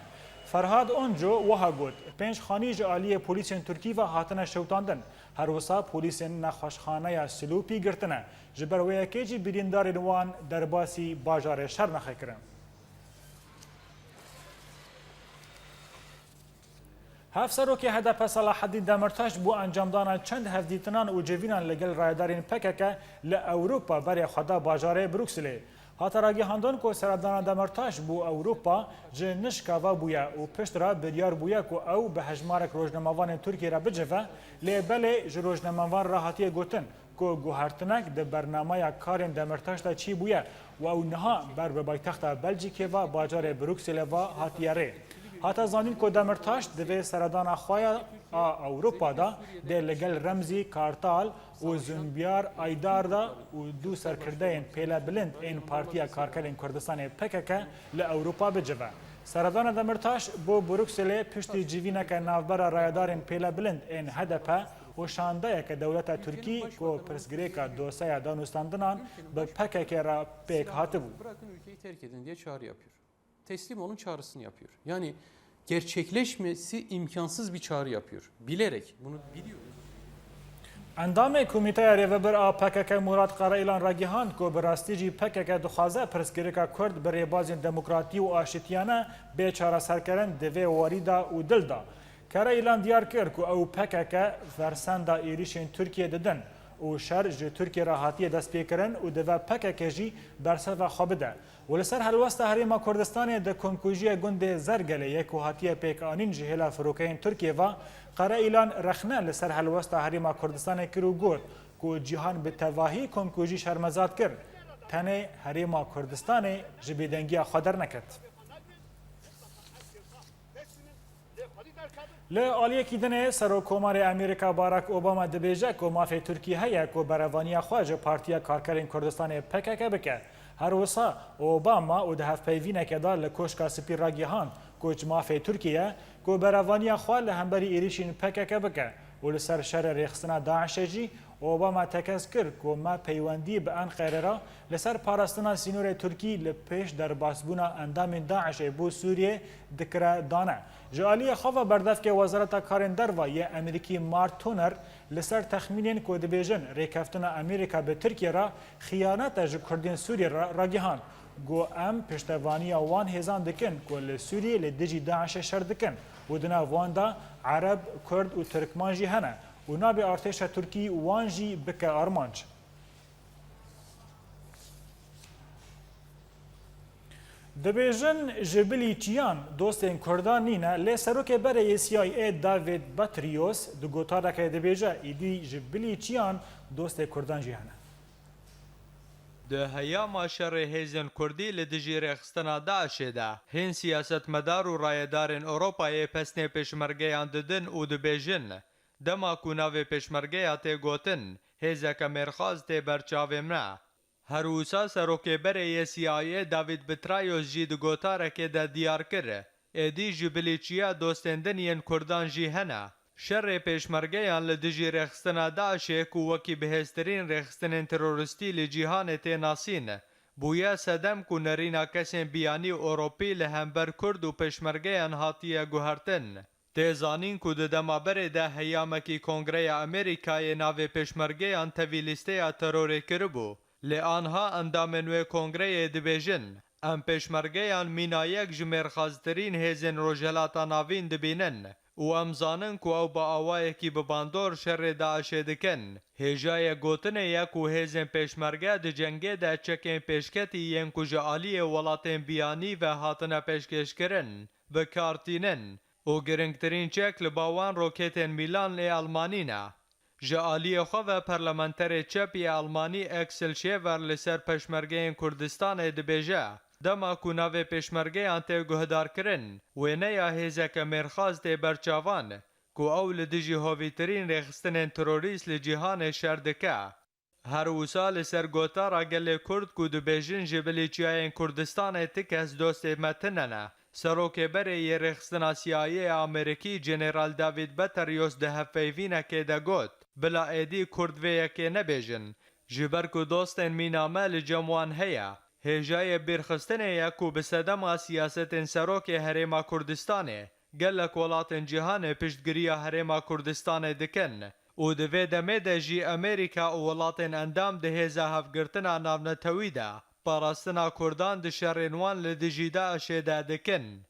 Ferhad Onco wiha got, pênc xanî ji aliyê polîsên Tirkî ve hatine şewitandin. Her wisa polîsên nexweşxaneya Silopî girtine. Ji ber wê yekê jî birîndarên wan derbasî bajarê Şernaxê kirin. Hevserokê H D P Selahaddîn Demirtaş bo encamdana çend hevdîtinan û civînan li gel rayedarên P K K li Ewropa berê xwe da bajarê Brukselê. Hate ragihandin ku seredana Demirtaş bo Ewropa ji nişka ve bûye û piştre biryar bûye ku ew bi hejmarek rojnamevanên Tirkiyê re bicive, lê belê ji rojnamevan re hatiye gotin ku guhertinek di bernameya karên Demirtaş de çêbûye û ew niha ber bi paytexta Belcîkê ve bajarê Brukselê ve hatiye rê. Hate zanîn ku Demirtaş di vê seredana xwe ya a Ewropa de dê li gel Remzî Kartal û Zunbiyar Aydar de û du serkirdeyên pêle bilind ên Partiya Karkerên Kurdistanê P K K li Ewropa bicive. Seredana Demirtaş bo Brukselê piştî civîneke navbera rayedarên pêle bilind ên H D P û şandeyeke dewleta Tirkî ku pirsgirêka dosyeya danûstandinan bi P K K re pêk hatibû. Bırakın ülkeyi terk edin diye çağrı yapıyor. Teslim olun çağrısını yapıyor. Yani gerçekleşmesi imkansız bir çağrı yapıyor. Bilerek bunu biliyor. Endamê Komîteya Rêvebir a P K K Murat Karaîlan ragihand ku bi rastî jî P K K dixwaze pirsgirêka Kurd bi rêbazên demokratî û aşitiyane bê çareserkirin, di vê warî de û dil da. Karaîlan diyar kir ku ew P K K versenda êrîşên Tirkiyê didin û şer ji Tirkiyê re hatiye destpêkirin û divê P K K jî bersiva xwe bide. Û li ser helwesta Herêma Kurdistanê di komkujiya gundê Zergelê yê ku hatiye pêkanîn ji hêla firokeyên Tirkiyê ve, Karaîlan rexne li ser helwesta Herêma Kurdistanê kir û got ku cîhan bi tevahî komkujî şermezar kir, tenê Herêma Kurdistanê ji bêdengiya xwe derneket. Li aliyekî dinê Serokkomarê Amerîka Barack Obama dibêje ku mafê Tirkiyê heye ku berevaniya xwe ji Partiya Karkerên Kurdistanê P K K bike. Her wisa Obama û di hevpeyvîneke de li Koşka Spî ragihand ku ji mafê Tirkiyê ye ku berevaniya xwe li hemberî êrîşên P K K bike û li ser şerê rêxistina DAIŞê jî Obama tekez kir ku me peywendî bi Enqerê re li ser parastina sînorê Tirkî li pêş derbasbûna endamên DAIŞê bo Sûriyê dikire dane. Ji aliyê xwe ve berdevkê Wezareta Karên Derve yê Amerîkî Mark Toner li ser texmînên ku dibêjin rêkeftina Amerîka bi Tirkiyê re xiyanet e ji Kurdên Sûriyê re ragihand. Got, em piştevaniya wan hêzan dikin ku li Sûriyê li dijî DAIŞê şer dikin û di nav wan de Ereb, Kurd û Tirkman jî hene û nabe artêşa Tirkî wan jî bike armanc. Dibêjin ji bilî çiyan dostên Kurdan nîne, lê serokê berê yê C I A David Petraeus di gotarekê dibêje, îdî ji bilî çiyan dostê Kurdan jî hene. Di heyama şerê hêzên Kurdî li dijî rêxistina DAIŞê de, hîn siyasetmedar û rayedarên Ewropayê pesnê pêşmergeyan didin û dibêjin, dema ku navê pêşmergeya tê gotin, hêzeke mêrxas tê ber çavê me. Her wisa serokê berê yê C I A David Petraeus jî di gotarekê de diyar kir, êdî ji bilî çiya dostên din yên Kurdan jî hene. Şerê pêşmergeyan li dijî rêxistina DAIŞê ku wekî bihêztirîn rêxistinên terorîstî li cîhanê tê nasîn, bûye sedem ku nerîna kesên biyanî û Ewropî li hember Kurd û pêşmergeyan hatiye guhertin. Tê zanîn ku di dema berê de heyamekî Kongreya Amerîkayê navê pêşmergeyan tevî lîsteya terorê kiribû. Lê anha endamên wê kongreyê dibêjin, em pêşmergeyan mîna yek ji mêrxastirîn hêzên Rojhilata Navîn dibînin û em zanin ku ew bi awayekî bi bandor şerê DAIŞê dikin. Hêjayê gotinê ye ku hêzên pêşmerge di cengê de çekên pêşketî yên ku ji aliyê welatên biyanî ve hatine pêşkêşkirin, bi kar tînin û giringtirîn çek li ba wan roketên Milan ê Elmanî ne. Ji aliyê xwe ve parlamenterê çep yê Elmanî Axel Schäfer li ser pêşmergeyên Kurdistanê dibêje, dema ku navê pêşmergeyan tê guhdarkirin, wêneya hêzeke mêrxas tê ber çavan ku ew li dijî hovîtirîn rêxistinên terorîst li cîhanê şer dike. Her wisa li ser gotara gelê Kurd ku dibêjin ji bilî çiyayên Kurdistanê ti kes dostê me tine ne, serokê berê yê rêxistina C I A yê Amerîkî General David Petraeus di hevpeyvînekê de got, bila êdî Kurd vê yekê nebêjin, ji ber ku dostên mîna me li cem wan heye. Hêjayê bîrxistinê ye ku bi sedema siyasetên serokê Herêma Kurdistanê, gelek welatên cîhanê piştgiriya Herêma Kurdistanê dikin û di vê demê de jî Amerîka û welatên endam di Hêza Hevgirtina Navnetewî de parastina Kurdan di şerên wan li dijî DAIŞê de dikin.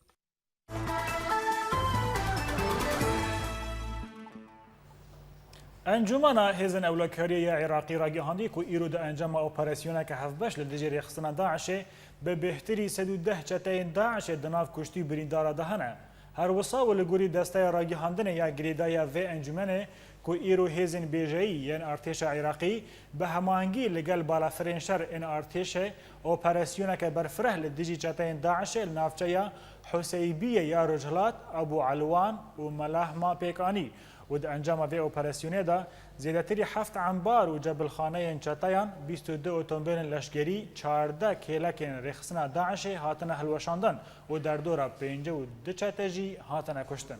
Encûmena Hêzên Ewlekariyê ya Iraqî ragihandî ku îro di encama operasyoneke hevbeş li dijî rêxistina DAIŞê bi bêhtirî sed û deh çeteyên DAIŞê di nav kuştî û birîndara de hene. Her wisa û li gorî desteya ragihandinê ya girêdayî ya vê encûmenê ku îro hêzên bêjeyî yên artêşa Iraqî bi hemahengî li gel balafirên şer ên artêşê operasyoneke berfireh li dijî çeteyên DAIŞê li navçeya Huseybiyê ya Rojhilat, Ebû Elwan û Melahma pêk anî û di encama vê operasyonê de zêdetirî heft embar û cebilxaneyên çeteyan, bîst û du otomobîlên leşkerî, çardeh kêlekên rêxistina DAIŞê hatine hilweşandin û derdora pêncî û du çete jî hatine kuştin.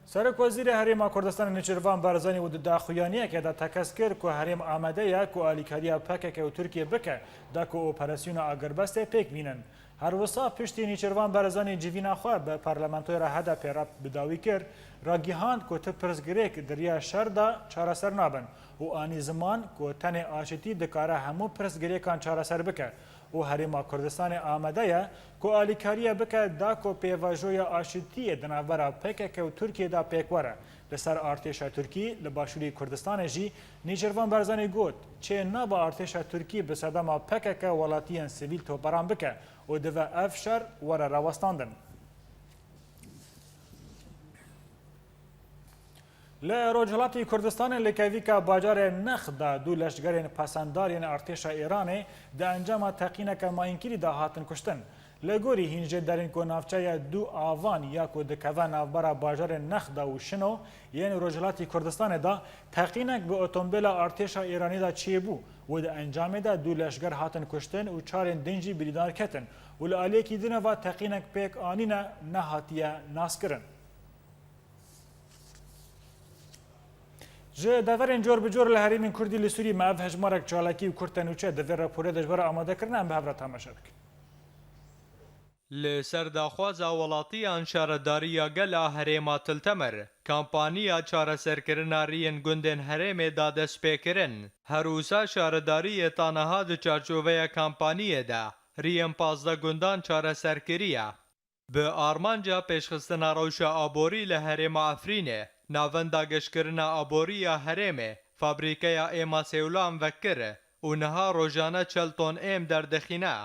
Serokwezîrê Herêma Kurdistanê Nêçîrvan Barzanî û di daxuyaniyekê de tekez kir ku herêm amade ye ku alîkariya P K K û Tirkiyê bike, da ku operasyona agirbestê pêk bînin. Her wisa piştî Nîçirvan Barzanî civîna xwe bi parlamentoya H D P re bi dawî kir, ragihand ku ti pirsgirêk di riya şer de çareser nabin û anî ziman ku tenê aşitî dikare hemû pirsgirêkan çareser bike û Herêma Kurdistanê amade ye ku alîkariye bike da ku pêvajoya aşitiyê di navbera P K K û Tirkiyê de pêk were. Li ser artêşa Tirkî li Başûrê Kurdistanê jî Nîçirvan Barzanî got, çê nabe artêşa Tirkî bi sedema P K K welatiyên sivîl toperan bike û divê ev şer were rawestandin. Li Rojhilatê Kurdistanê li kevîka bajarê Nexda du leşgerên pesendar yên artêşa Îranê di encama teqîneke mayînkirî de hatin kuştin. Li gorî hîn jê derên ku navçeya Du Avan ya ku dikeve navbera bajarên Nexda û Şino yên Rojhilatê Kurdistanê de teqînek bi otomobîla artêşa Îranî de çêbû û di encamê de du leşger hatin kuştin û çarên din jî birîndar ketin û li aliyekî din ve teqînek pêk anîne nehatiye naskirin. Ji deverên cor bi cor li herêmên Kurdî li Sûrî me ev hejmarek çalakî û kurtenûçe di vê raporê de ji we re amade kirine, em bi hev re temaşe bikin. Li ser daxwaza welatiyan Şaredariya Gel a Herêma Til Temer, kampaniya çareserkirina riyên gundên herêmê da destpêkirin. Her wisa şaredariyê ta niha di çarçoveya kampaniyê de riyên pazdeh gundan çareser kiriye. Bi armanca pêşxistina rewşa aborî li herêma Efrînê, Navenda Geşkirina Aborî ya Herêmê, fabrîkeya Êma Sêwlan vekir û niha rojane çel ton êm derdixîne.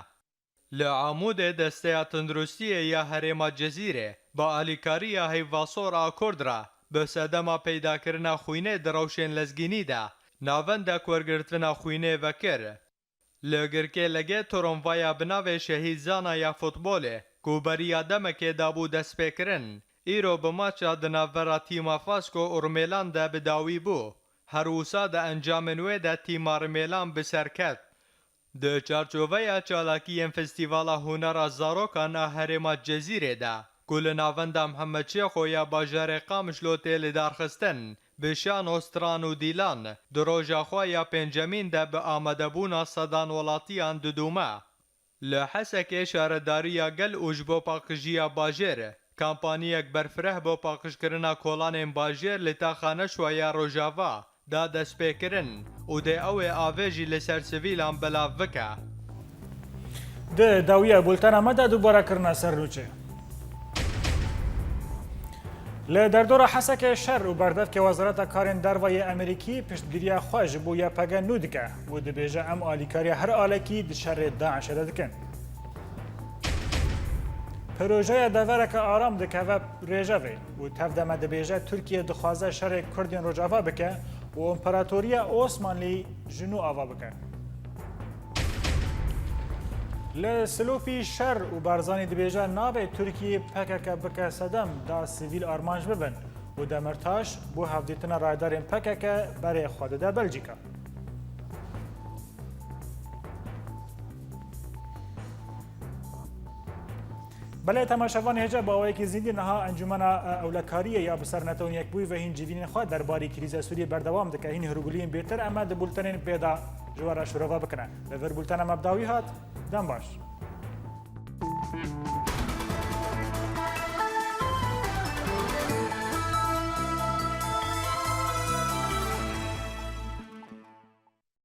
Li Amûdê Desteya Tunduristiyê ya Herêma Cezîrê bi alîkariya Heyvasor a Kurd re bi sedema peydakirina xwînê di rewşên lezgînî de navendek wergirtina xwînê vekir. Li Girkêlegê tronvaya bi navê Şehîd Zana ya futbolê ku beriya demekê dabû destpêkirin, îro bi maça di navbera tîma Fasko û Rumêlan de bi dawî bû. Her wisa di encamên wê de tîma Rimêlan bi ser ket. Di çarçoveya çalakiyên Festîvala Hunera Zarokan a Herêma Cezîrê de, ku li Navenda Mihemed Şêxo ya bajarê Qamişlo tê lidarxistin, bi şano, stran û dîlan, di roja xwe ya pêncemîn de bi amadebûna sedan welatiyan didûme. Li Hesekê Şaredariya Gel û ji bo paqijî ya bajêr, kampaniyek berfireh bo paqijkirina kolanên bajêr li taxa Neşwa ya Rojava da destpêkirin û dê ew ê avê jî li ser sivîlan belav bike. Di dawiya bultena me de dubare kirina sernûçê. Li derdora Hesekê şer û berdevkê Wezareta Karên Derve yê Amerîkî piştgiriya xwe ji bo Y P G nû dike û dibêje, em alîkariya her alekî di şerê DAIŞê de dikin. Projeya devereke aram dikeve rêjevê û tev de me dibêje, Tirkiye dixwaze şerê Kurdên Rojava bike û Împaratoriya Osmanlî ji nû ava bike. Li Silopî şer û Barzanî dibêje, nabe Tirkiyê P K K bike sedem da sivîl armanc bibin û Demirtaş bo hevdîtina rayedarên P K K berê xwe dide Belcîka. Belê temaşevanê hêja, bi awayekî zindî niha Encûmena, e, Ewlekariyê ya bi ser Netewên Yekbûyî ve hîn civînên xwe derbarî krîza Sûriyê berdewam dike. Hîn hûrguliyên bêtir em ê di bultenên pê de ji we re şirove bikine. Li vir bultena me bi dawî hat. Dem baş.